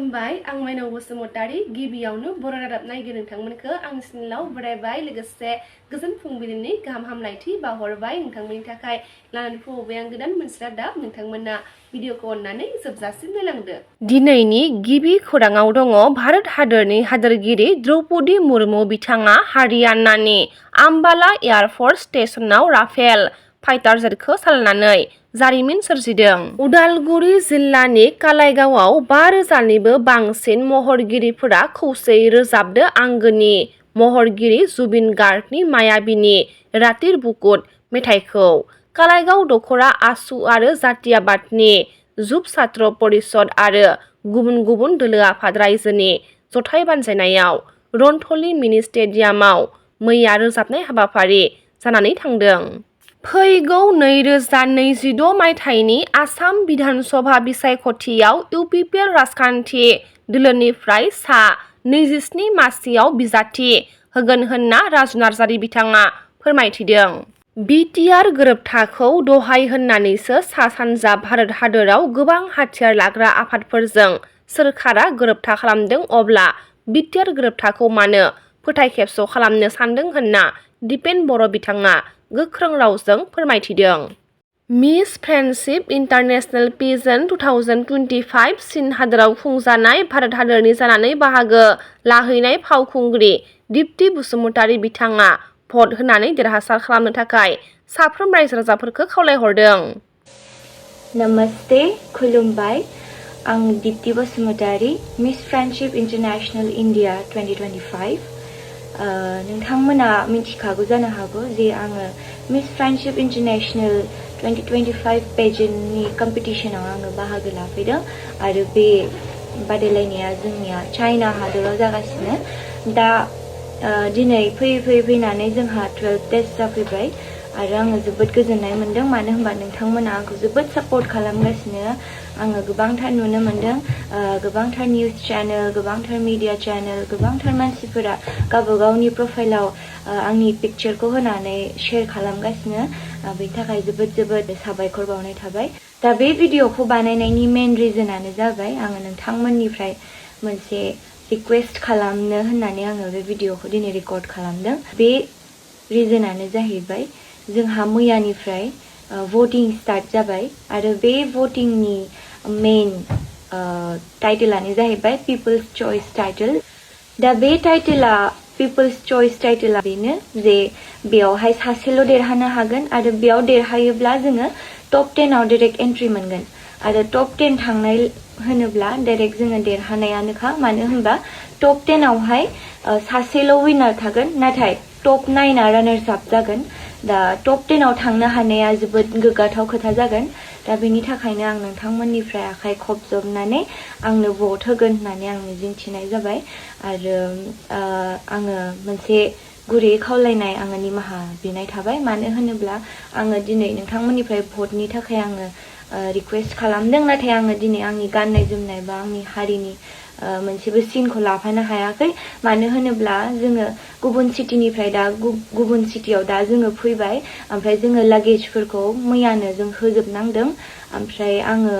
खुलुमबाय आं माइनाव बसुमतारी गिबियावनो बर' रादाब नायगिरि नोंथांमोनखौ आंनि चेनेलाव बरायबाय लोगोसे गोजोन फुंबिलिनि गाहाम हामलायथि बावहरबाय नोंथांमोननि थाखाय लानानै फैबाय आं गोदान मोनसे रादाब नोंथांमोना भिडिअखौ अननानै जोबजासिम नायलांदो। दिनैनि गिबि खौराङाव दङ भारत हादरनि हादोरगिरि द्रौपदी मुर्मु बिथाङा हारियानानि आम्बाला एयारफर्स स्टेशनाव राफेल फाइटार जेटखौ सालायनानै जारिमिन सोरजिदों। उदालगुरि जिल्लानि कालाइगावआव 5,000निबो बांसिन महरगिरिफोरा खौसेयै रोजाबदो आंगोनि महरगिरि जुबिन गार्गनि मायाबिनि रातिर बुकुट मेथाइखौ। कालाइगाव दखरा आसु आरो जातीयाबादनि जुब छात्र परिषद आरो गुबुन गुबुन दोलो आफाद रायजोनि जथाइ बानजायनायाव रन्थलि मिनि स्टेडियामाव मैया रोजाबनाय हाबाफारि जानानै थांदों। फैगौ 2026 मायथाइनि आसाम बिधान सभा बिसायख'थियाव इउपिपिएल राजखान्थि दोलोनिफ्राय सा 27 मासियाव बिजाथि होगोन होनना राजु नार्जारि बिथाङा फोरमायथिदों। बिटिआर गोरोबथाखौ दहाय होननानैसो सा सानजा भारत हादराव गोबां हाथियार लाग्रा आफादफोरजों सोरखारा गोरोबथा खालामदों अब्ला बिटिआर गोरोबथाखौ मानो फोथायखेबस' खालामनो सानदों होनना दिपेन बर' बिथाङा गोख्रों रावजों फोरमायथिदों। मिस फ्रेन्डशिप इन्टारनेशनेल पेजेन्ट 2025 चीन हादोराव खुंजानाय भारत हादरनि जानानै बाहागो लाहैनाय फावखुंग्रि दीप्ति बसुमतारी बिथाङा भट होनानै देरहासार खालामनो थाखाय साफ्रोम रायजो राजाफोरखौ खावलायहरदों। नमस्ते खुलुमबाय आं Deepti Basumatary miss friendship international India 2025 नोंथांमोना मिथिखागौ जानो हागौ जे आङो मिस फ्रेन्डशिप इन्टारनेशनेल 2025 पेजेन्टनि कम्पिटिशनाव आङो बाहागो लाफैदों आरो बे बादायलायनाया जोंनिया चाइना हादराव जागासिनो। दा दिनै फैनानै जोंहा 12th टेस्ट जाफैबाय आरो आङो जोबोद गोजोननाय मोनदों मानो होनबा नोंथांमोना आंखौ जोबोद सापर्ट खालामगासिनो। आङो गोबांथार नुनो मोनदों गोबांथार निउज चेनेल गोबांथार मिडिया चेनेल गोबांथार मानसिफोरा गावबा गावनि प्रफाइलाव आंनि पिक्चारखौ होनानै शेयार खालामगासिनो। बेनि थाखाय जोबोद साबायखर बावनाय थाबाय। दा बे भिडिअखौ बानायनायनि मेन रिजनानो जाबाय आङो नोंथांमोननिफ्राय मोनसे रिक्वेस्ट खालामनो होननानै आङो बे भिडिअखौ दिनै रेकर्ड खालामदों। बे रिजनानो जाहैबाय जोंहा मैयानिफ्राय भटिं स्टार्ट जाबाय आरो बे भटिंनि मेन टाइटेलानो जाहैबाय पिपल्स चॉइस टाइटेल। दा बे टाइटेला पिपल्स चॉइस टाइटेला बेनो जे बेयावहाय सासेल' देरहानो हागोन आरो बेयाव देरहायोब्ला जोङो टप 10आव डाइरेक्ट एन्ट्रि मोनगोन आरो टप 10 थांनाय होनोब्ला डाइरेक्ट जोङो देरहानायानोखा मानो होनबा टप 10आवहाय सासेल' विनार थागोन नाथाय टप 9आ रानार्स आप जागोन। दा टप 10आव थांनो हानाया जोबोद गोग्गाथाव खोथा जागोन। दा बेनि थाखायनो आं नोंथांमोननिफ्राय आखाइ खबजबनानै आंनो भट होगोन होननानै आं मिजिंथिनाय जाबाय आरो आङो मोनसे गुरै खावलायनाय आङो निमाहा बिनाय थाबाय मानो होनोब्ला आङो दिनै नोंथांमोननिफ्राय भटनि थाखाय आङो रिक्वेस्ट खालामदों नाथाय आङो दिनै आंनि गाननाय जोमनाय बा आंनि हारिनि मोनसेबो सिनखौ लाफानो हायाखै मानो होनोब्ला जोङो गुबुन सिटिनिफ्राय दा गुबुन सिटियाव दा जोङो फैबाय ओमफ्राय जोङो लागेजफोरखौ मैयानो जों होजोबनांदों ओमफ्राय आङो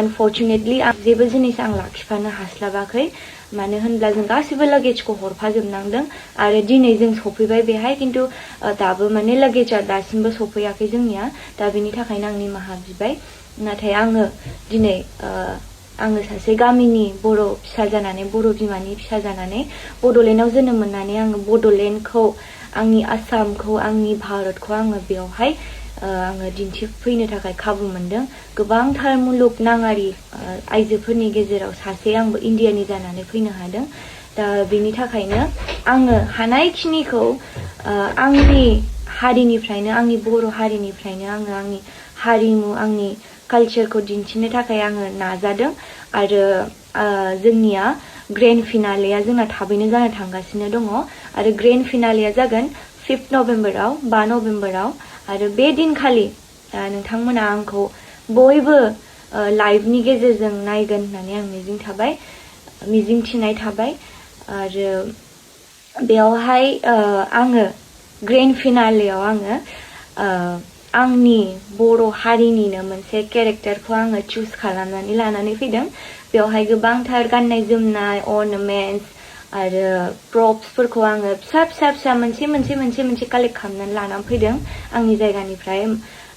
आनफर्चुनेटलि जेबो जिनिस आं लाखिफानो हास्लाबाखै मानो होनब्ला जों गासिबो लागेजखौ हरफाजोबनांदों आरो दिनै जों सफैबाय बेहाय खिन्थु दाबो माने लागेजआ दासिमबो सफैयाखै जोंनिया। दा बेनि थाखायनो आं निमाहा बिबाय नाथाय आङो दिनै आङो सासे गामिनि बर' फिसा जानानै बर' बिमानि फिसा जानानै बड'लेण्डआव जोनोम मोननानै आङो बड'लेण्डखौ आंनि आसामखौ आंनि भारतखौ आङो बेयावहाय आङो दिन्थिफैनो थाखाय खाबु मोनदों। गोबांथार मुलुगनाङारि आइजोफोरनि गेजेराव सासे आंबो इण्डियानि जानानै फैनो हादों। दा बेनि थाखायनो आङो हानायखिनिखौ आंनि हारिनिफ्रायनो आंनि बर' हारिनिफ्रायनो आङो आंनि हारिमु आंनि कालचारखौ दिन्थिनो थाखाय आङो नाजादों आरो जोंनिया ग्रेन्ड फिनालेया जोंना थाबैनो जानो थांगासिनो दङ आरो ग्रेन्ड फिनालेया जागोन 5 नभेम्बराव 5 नभेम्बराव आरो बे दिनखालि नोंथांमोना आंखौ बयबो लाइभनि गेजेरजों नायगोन होननानै आं मिजिंथिनाय थाबाय आरो बेयावहाय आङो ग्रेन्ड फिनालेयाव आङो आंनि बर' हारिनिनो मोनसे केरेक्टारखौ आङो चुज खालामनानै लानानै फैदों बेवहाय गोबांथार गाननाय जोमनाय अर्नामेन्ट्स आरो प्रप्सफोरखौ आङो फिसा मोनसे कालेक्ट खालामनानै लानानै फैदों आंनि जायगानिफ्राय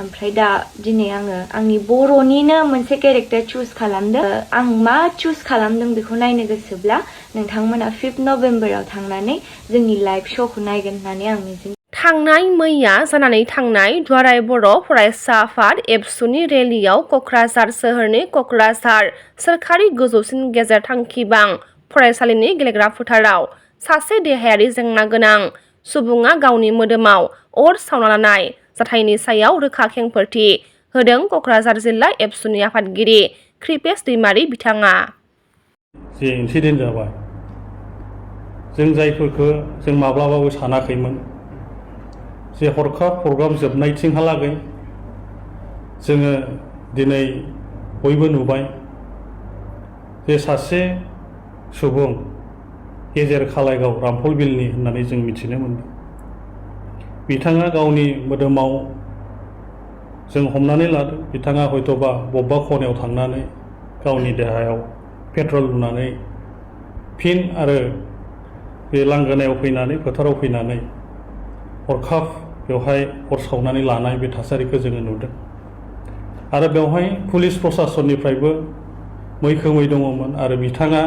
ओमफ्राय दा दिनै आङो आंनि बर'निनो मोनसे केरेक्टार चुज खालामदों आं मा चुज खालामदों बेखौ नायनो गोसोब्ला नोंथांमोना 5 नभेम्बराव थांनानै जोंनि लाइभ श'खौ नायगोन होननानै आं मिजिं थांनाय मैया जानानै थांनाय दुलाराय बर' फरायसा आफाद एबसुनि रेलियाव क'क्राझार सोहोरनि क'क्राझार सोरखारि गोजौसिन गेजेर थांखिबां फरायसालिनि गेलेग्रा फोथाराव सासे देहायारि जेंना गोनां सुबुङा गावनि मोदोमाव अर सावना लानाय जाथायनि सायाव रोखा खेंफोरथि होदों क'क्राझार जिल्ला एबसुनि आफादगिरि कृपेश दैमारी बिथाङा। जे इन्सिडेन्ट जाबाय जों जायफोरखौ जों माब्लाबाबो सानाखैमोन जे हरखाब प्रग्राम जोबनायथिंहालागै जोङो दिनै बयबो नुबाय जे सासे सुबुं गेजेर खालायगाव रामफल बिलनि होननानै जों मिथिनो मोनदों बिथाङा गावनि मोदोमाव जों हमनानै लादों बिथाङा हयतोबा बबेबा खनायाव थांनानै गावनि देहायाव पेट्रल लुनानै फिन आरो बे लांगोनायाव फैनानै फोथाराव फैनानै हरखाब बेवहाय अर सावनानै लानाय बे थासारिखौ जोङो नुदों आरो बेवहाय पुलिस प्रसासननिफ्रायबो मैखोमै दङमोन आरो बिथाङा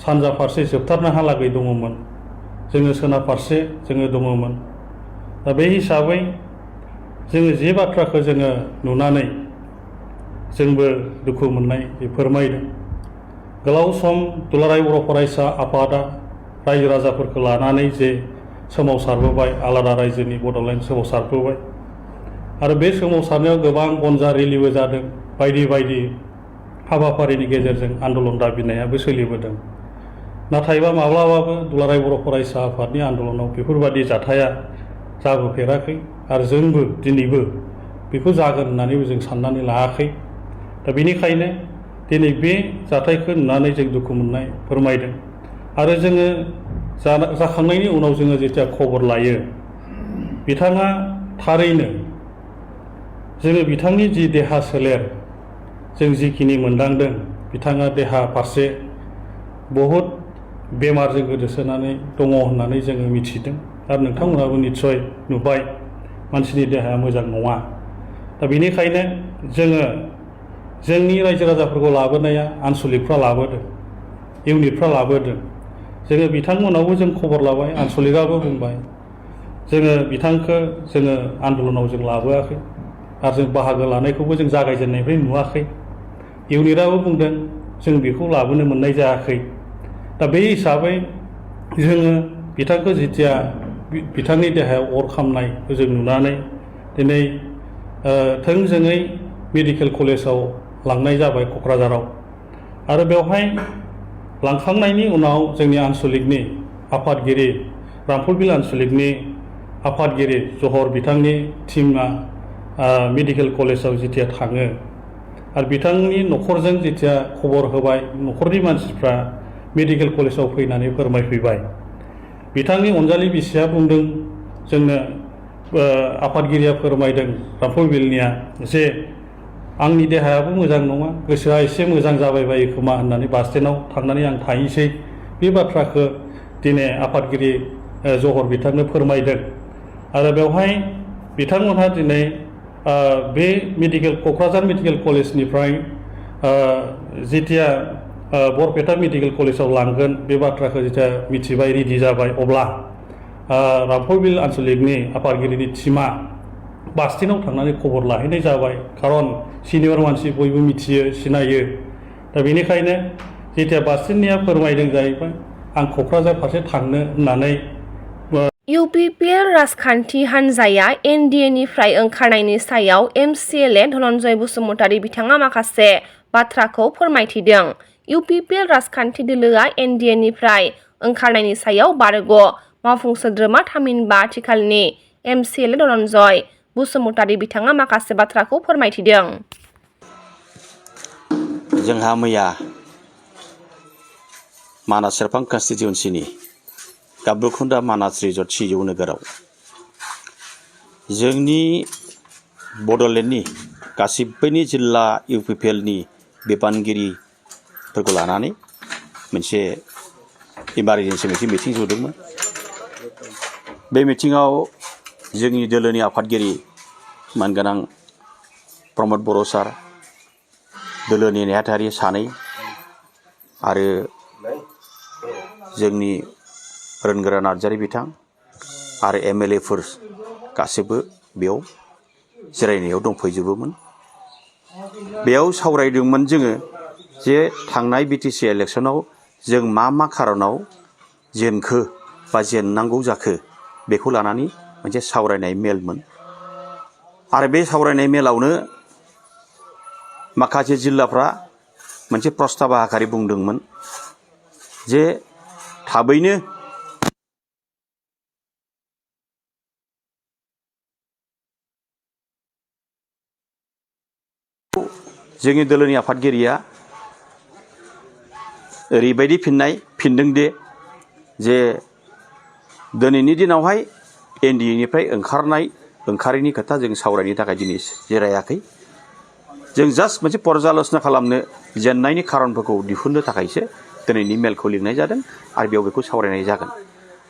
सानजा फारसे जोबथारनोहालागै दङमोन जोङो सोनाब फारसे जोङो दङमोन दा बे हिसाबै जोङो जे बाथ्राखौ जोङो नुनानै जोंबो दुखु मोननाय फोरमायदों गोलाव सम दुलाराय बर' फरायसा आफादा रायजो राजाफोरखौ लानानै जे सोमावसारबोबाय आलादा रायजोनि बड'लेण्ड सोमावसारबोबाय आरो बे सोमावसारनायाव गोबां गनजा रेलिबो जादों बायदि हाबाफारिनि गेजेरजों आन्दलन दाबिनायाबो सोलिबोदों नाथायबा माब्लाबाबो दुलाराय बर' फरायसा आफादनि आन्दलनाव बेफोरबादि जाथाया जाबोफेराखै आरो जोंबो दिनैबो बेखौ जागोन होननानैबो जों साननानै लायाखै दा बेनिखायनो दिनै बे जाथायखौ नुनानै जों दुखु मोननाय फोरमायदों आरो जोङो जाखांनायनि उनाव जोङो जेथिया खबर लायो बिथाङा थारैनो जोङो बिथांनि जि देहा सोलेर जों जिखिनि मोनदांदों बिथाङा देहा फारसे बहुद बेमारजों गोदोसोनानै दङ होननानै जोङो मिथिदों आरो नोंथांमोनाबो निस्सय नुबाय मानसिनि देहाया मोजां नङा दा बेनिखायनो जोङो जोंनि रायजो राजाफोरखौ लाबोनाया आनसलिकफ्रा लाबोदों इउनिटफ्रा लाबोदों जोङो बिथांमोनावबो जों खबर लाबाय आनसलिकआबो बुंबाय जोङो बिथांखौ जोङो आन्दलनाव जों लाबोआखै आरो जों बाहागो लानायखौबो जों जागायजेननायनिफ्राय नुवाखै इउनिटआबो बुंदों जों बेखौ लाबोनो मोननाय जायाखै दा बे हिसाबै जोङो बिथांखौ जेथिया बिथांनि देहायाव अर खामनायखौ जों नुनानै दिनै थोंजोङै मेडिकेल कलेजाव लांनाय जाबाय क'क्राझाराव आरो बेवहाय लांखांनायनि उनाव जोंनि आनसलिकनि आफादगिरि रामफलबिल आनसलिकनि आफादगिरि जहर बिथांनि टिमा मेडिकेल कलेजाव जेथिया थाङो आरो बिथांनि न'खरजों जेथिया खबर होबाय न'खरनि मानसिफ्रा मेडिकेल कलेजाव फैनानै फोरमायफैबाय बिथांनि अनजालि बिसिया बुंदों जोंनो आफादगिरिया फोरमायदों रामफलबिलनिया जे आंनि देहायाबो मोजां नङा गोसोआ एसे मोजां जाबाय बायो खोमा होननानै बास स्टेन्डआव थांनानै आं थाहैसै बे बाथ्राखौ दिनै आफादगिरि जहर बिथांनो फोरमायदों आरो बेवहाय बिथांमोनहा दिनै बे क'क्राझार मेडिकेल कलेजनिफ्राय जेथिया बरपेटा मेडिकेल कलेजाव लांगोन बे बाथ्राखौ जेथिया मिथिबाय रेडि जाबाय अब्ला रामफलबिल आनसलिकनि आफादगिरिनि टिमा बास स्टेन्डआव थांनानै खबर लाहैनाय जाबाय खारन सिनियर मानसि बयबो मिथियो सिनायो दा बेनिखायनो जेथिया बास स्टेन्डनिया फोरमायदों जाहैबाय आं क'क्राझार फारसे थांनो होननानै इउपिपिएल राजखान्थि हान्जाया एनडिएनिफ्राय ओंखारनायनि सायाव एमसिएलए धनन्जय बसुमतारी बिथाङा माखासे बाथ्राखौ फोरमायथिदों इउपिपिएल राजखान्थि दोलोआ एनडिएनिफ्राय ओंखारनायनि सायाव बारग' मावफुं सोद्रोमा थामहिनबा आथिखालनि एमसिएलए धनन्जय बसुमतारी बिथाङा माखासे बाथ्राखौ फोरमायथिदों। जोंहा मैया मानास सेरफां कन्स्टिटिउन्सिनि गाब्रुखुन्दा मानास रिजर्ट सिजौ नोगोराव जोंनि बड'लेण्डनि गासिबोनि जिल्ला UPPLनि बिबानगिरिफोरखौ लानानै मोनसे इमारजेन्सि मोनसे मिटिं जदोंमोन। बे मिटिङाव जोंनि दोलोनि आफादगिरि मानगोनां प्रमद बर' सार, दोलोनि नेहाथारि सानै आरो जोंनि रोनगोरा नार्जारि बिथां आरो MLAफोर गासैबो बेयाव जिरायनायाव दंफैजोबोमोन। बेयाव सावरायदोंमोन जोङो जे थांनाय BTC इलेक्सनाव जों मा खारनाव जेनखो बा जेननांगौ जाखो बेखौ लानानै मोनसे सावरायनाय मेलमोन। आरो बे सावरायनाय मेलावनो माखासे जिल्लाफ्रा मोनसे प्रस्ताब आखारि बुंदोंमोन जे थाबैनो जोंनि दोलोनि आफादगिरिया ओरैबायदि फिनदों दे जे दिनैनि दिनावहाय NDA निफ्राय ओंखारैनि खोथा जों सावरायनो थाखाय दिनै जिरायाखै। जों जास्ट मोनसे पर्यालोचना खालामनो जेननायनि खारनफोरखौ दिहुननो थाखायसो दिनैनि मेलखौ लिंनाय जादों आरो बेयाव बेखौ सावरायनाय जागोन।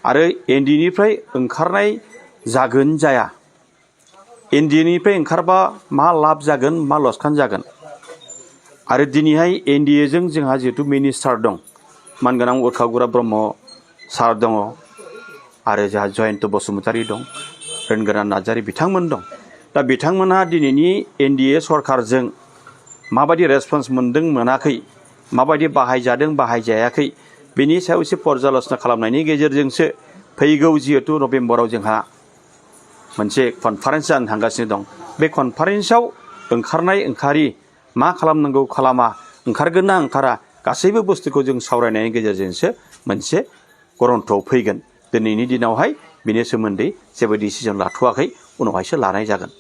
आरो NDA निफ्राय ओंखारनाय जागोन जाया, NDA निफ्राय ओंखारबा मा लाब जागोन मा लसकान जागोन, आरो दिनैहाय NDA जों जोंहा जिहेतु मिनिस्टार दं, मानगोनां उरखागुरा ब्रह्म सार दङ आरो जोंहा जयन्त बसुमतारी दं, रोनगोरा नार्जारि बिथांमोन दं। दा बिथांमोनहा दिनैनि NDA सरकारजों माबायदि रेसपन्स मोनदों मोनाखै, माबायदि बाहायजादों बाहायजायाखै, बेनि सायाव एसे पर्यालोचना खालामनायनि गेजेरजोंसो फैगौ जिहेतु नभेम्बराव जोंहा मोनसे कनफारेन्स जानो थांगासिनो दं। बे कनफारेन्सआव ओंखारि मा खालामनांगौ खालामा, ओंखारगोन ना ओंखारा, गासैबो बुस्थुखौ जों सावरायनायनि गेजेरजोंसो मोनसे गरन्थ'आव फैगोन। दिनैनि दिनावहाय बेनि सोमोन्दै जेबो डिसिजन लाथ'वाखै, उनावहायसो लानाय जागोन।